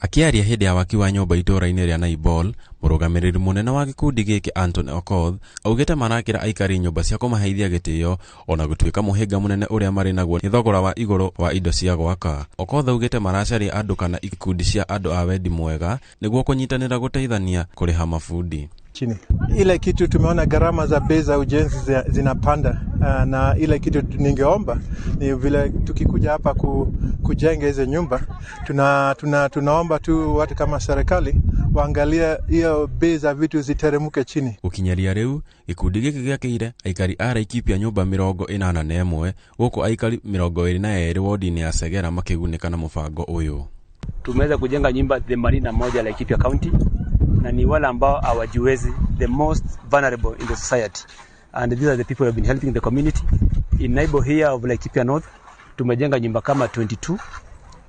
Akĩaria hĩndĩ ya waki wa nyũmba itũũra-inĩ rĩa Naibol, mũrũgamĩrĩri mũnene wa gĩkundi gĩkĩ Anthony Okoth augĩte marakĩra aikari nyũmba cia kũmaheithia gĩtĩo ona gũtuĩka mũhĩnga mũnene ũrĩa marĩ naguo nĩ thogora wa igũrũ wa indo cia gwaka. Okoth augĩte maracaria andũ kana ikundi cia andũ a wendi mwega nĩguo kũnyitanĩra gũteithania kũrĩha mabundi. Chini. Ile kitu tumeona gharama za bei za ujenzi zinapanda, na ile kitu ningeomba ni vile tukikuja hapa kujenga hizo nyumba tunaomba tu watu kama serikali waangalie hiyo bei za vitu ziteremke chini. Gũkinyaria rĩu gĩkundi gĩkĩ gĩakĩire aikari a Laikipia nyũmba 81 gũkũ aikari 22 wodi-inĩ ya Segera makĩgunĩka na mũbango ũyũ. Tumeweza kujenga nyumba 81 Laikipia County na ni wale ambao hawajiwezi, the most vulnerable in the society, and these are the people who have been helping the community. In neighbor here of Laikipia North tumejenga nyumba kama 22.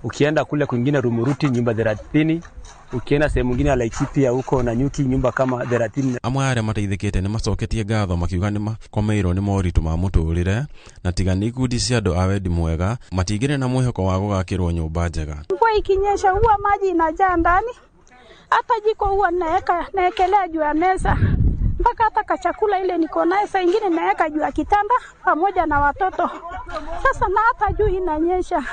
Ukienda kule kwingine Rumuruti nyumba 30, ukienda sehemu nyingine ya Laikipia huko Nanyuki nyumba kama 30. Amwe a arĩa mateithĩkĩte nĩ macoketie ngatho makiuga nĩ makomeirwo nĩ moritũ ma mũtũrĩre na tiga nĩ ikundi cia andũ a wendi mwega matingĩrĩ na mwĩhoko wa gũgakĩrwo nyũmba njega. Mvua ikinyesha huwa maji inajaa ndani, hata jiko huwa naekelea juu ya meza, mpaka hata kachakula ile niko naye saa ingine naeka juu ya kitanda pamoja na watoto. Sasa na hata juu inanyesha,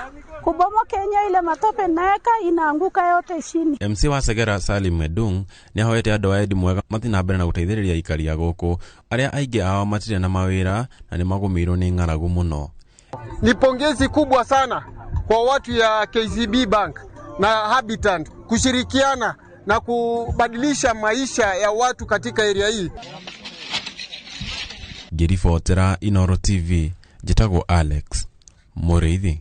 kubomoka yenyewe ile matope naeka inaanguka yote chini. MC wa Segera Salim Medung nĩ ahoete andũ a wendi mwega mathiĩ na mbere na gũteithĩrĩria aikari a gũkũ arĩa aingĩ ao matirĩ na mawĩra na nĩ magũmĩirwo nĩ ng'aragu mũno. Ni pongezi kubwa sana kwa watu ya KCB Bank na Habitat kushirikiana na kubadilisha maisha ya watu katika area hii. Ngĩribotera Inooro TV, njĩtagwo Alex Mũrĩithi.